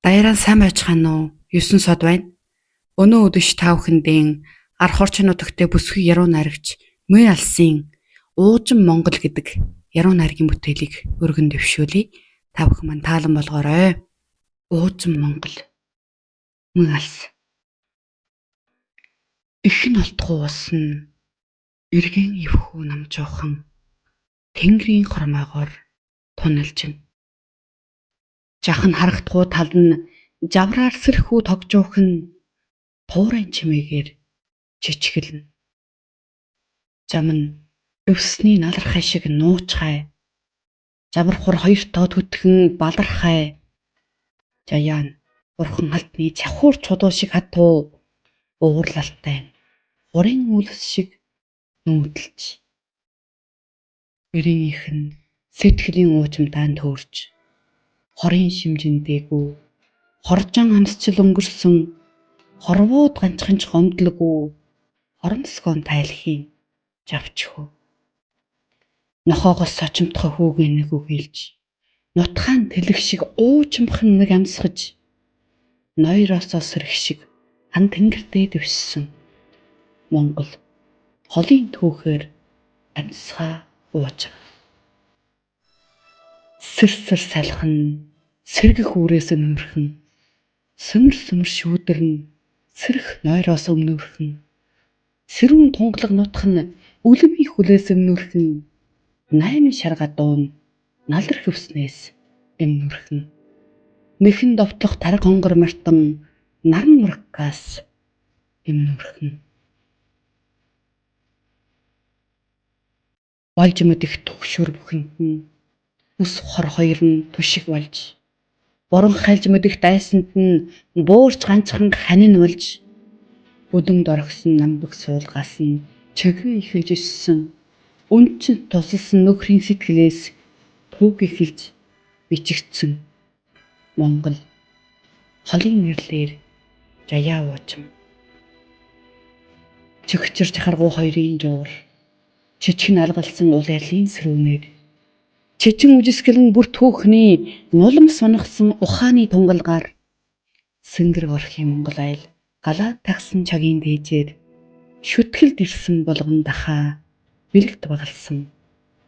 Даяараа сайн байцгаана уу? 9 сод байна. Өнөө өдөш та бүхэндээ ар хорч нутагт бүсгүй яруу найрагч Мөн алсын Уужим Монгол гэдэг яруу найргийн бүтээлийг өргөн дэвшүүлье. Та бүхэн маань таалан болгоорой. Уужим Монгол. Мөн алс. Их нь олдох ус нь эргэн эвхүү намжуухан тэнгэрийн хормойгоор туналжина. Жах нь харагдахгүй тал нь жавраар сэрхүү тогжуухан туурайн чимээгээр чичгэлнэ. Зам нь өвсний налархай шиг нуучхай. Жавар хур хоёр тоо түтхэн балархай. Жаяа нь бурхан халтны чавхуур чулуу шиг хатуу уурлалтай хурын үлс шиг нүүдэлж. Эрийнх нь сэтгэлийн уужимдаан төөрч хорын шимжиндээгүй хоржон хамсчил өнгөрсөн хорвууд ганцхан ч гомдлгүй хоромсгоон тайлхийн жавчхөө. Нохоогоос сочимтгой хүүгийн нэг үгэлж нутгаан тэлэх шиг уучимхан нэг амсгаж ноёроосоо сэрэх шиг хан тэнгэртээ дэвшсэн Монгол холын түүхээр амьсгаа уужим. Сэр сэр салхин сэргэх үүрээс өмнөрхөн сүмэр сүмэр шүүдэрнэ сэрэх нойроос өмнөрхөн сэрүүн тунгалаг нутх нь үлэмийн хүлээс өмнөрхөн 8 шарга дуун налар хөвснээс өмнөрхөн нэхэн довтлох тараг хонгор мартан наран мураггаас өмнөрхөн болж мэдэх түгшүүр бүхэнд нь үс хор хоёр нь түшиг болж борон хальж мэдэх дайсанд нь буурч ганцхан ханин болж бүдэн доргосон намбэг суулгаас нь чөглөн эхэлж өссөн үнчин тусалсан нөхрийн сэтгэлээс түүг эхэлж бичигдсэн Монгол холын нэрлээр жаяа уужим. Чөгчөрч харгу хоёрын жуур чичгэн алгалсан уул ярлын сэрүүнээр чичин үжисгэлэн бүр түүхний нулимс сонхсон ухааны тунгалгаар сэнгэр орхийн Монгол айл галаа тагсан чагийн дээжээр шүтгэлд ирсэн болгон дахаа бэлэгт багалсан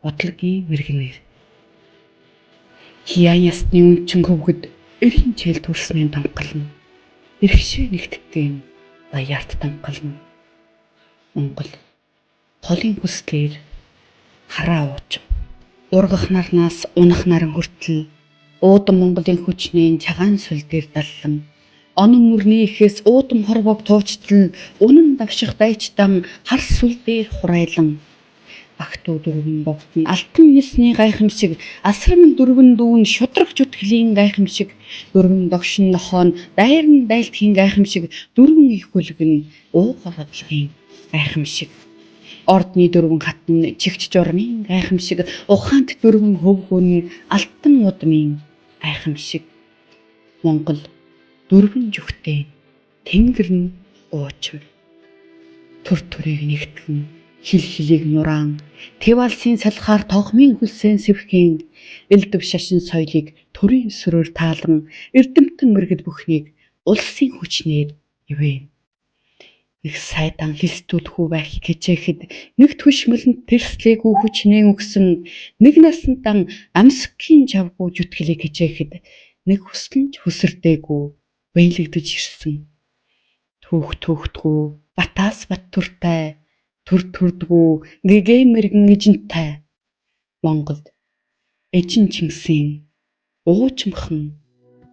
бодлогийн мэрэгнэр. Хиян ясны үнчин хөвгөд эрийн чээл төрснийн тонголно. Эрхшээ нэгтгэн баяарт тонголно. Монгол холын хүслээр хараа уужим. Ургах нарнаас унах наран хүртэл уудам Монголын хүчнэн чагаан сүл дээр даллан онон мөрний ихэс уудам хорвоог туучтал унан давших дайчтан хар сүл дээр хурайлан Багтуу дөрвөн богд нь алтан нисний гайхамшиг, асрам дөрвөн дүүн шудраг зүтгэлийн гайхамшиг, дөрвөн догшин нохоо нь дайран дайлтхийн гайхамшиг, дөрвөн их хүлэг нь ууган гайхамшиг. Ордны дөрвөн хат нь чигч журмын гайхамшиг, ухаант дөрвөн хөвгүүн нь алтан удмын гайхамшиг. Монгол дөрвөн жүхтэй тэнгэр нь уучим. Төр төрийг нэгтгэн хил хилийг нураан төв алсын салхаар тогмын хөлсөн сэвхэн элдв шашин соёлыг төрийн сүрээр таалан эрдэмтэн мэргэд бүхнийг улсын хүчнээр ивээн. Нэг сайдан хилстүүлэхүү байх хичээхэд нэг түшмэлэнд тэрслээгүй хүчнээ өгсөн нэг насантан амсгийн чавгүй зүтгэлийг хичээхэд нэг хүслэнч хүсэрдээгүй баялагдаж ирсэн. Түүх түүхтгүү батаас бат төртэй төр төрдгүү гэгээ мэргэн эжинтэй Монголд эжин чингисийн уучимхан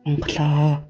Монголоо.